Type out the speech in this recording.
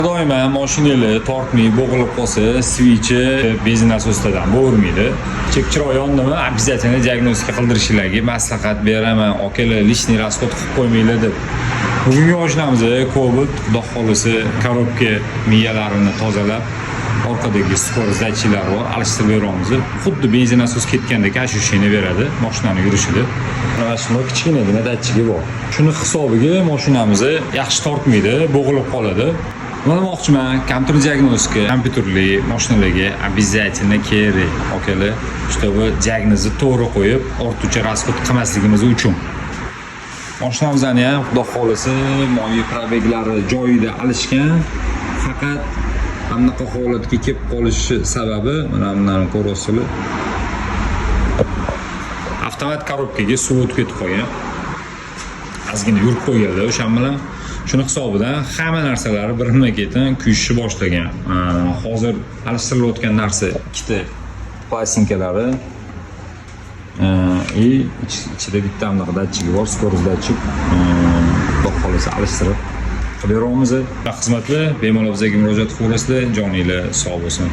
Doim ham mashinalar tortmay bo'g'ilib qolsa, свечи benzin nasosdan bo'g'irmaydi. Chek chiroq yondimi, обязательно diagnostika qildirishinglarga maslahat beraman. Akalar, лишний расход qilib qo'ymanglar deb. Bugungi mashinamiz Cobalt, xudo xohlasa, коробка miyalarini tozalab, orqadagi скорость datchiklar bor, alishtirib beramiz. Xuddi benzin nasos ketgandek ощущение beradi mashinani yurishida. Mana shuni kichkinagina datchigi bor. Shuni hisobiga mashinamiz yaxshi tortmaydi, bo'g'ilib qoladi. Nima demoqchiman? Kompyuter diagnostika kompyuterli mashinalarga обязательно kerak, akalar, чтобы diagnozni to'g'ri qo'yib, ortiqcha расход qilmasligimiz uchun. Mashinamizni ham, xudo xohlasa, moyi пробег lari joyida alishgan. Faqat anaqa holatga kelib qolishi sababi mana bundan ko'ryapsizlar. Avtomat коробка ga suv o'tib ketib qolgan. Ozgina yurib qo'yganlar o'shan bilan. Shuni hisobidan hamma narsalari birma-ketin kuyishni boshlagan. Hozir alishtirilayotgan narsa ikkita plastinkalari и ichida bitta bunaqa datchigi bor, скорость datchik. Xudo xohlasa, alishtirib qilib beramiz. Xizmatlar bemalol bizga murojaat qilaverasizlar. Joninglar sog' bo'lsin.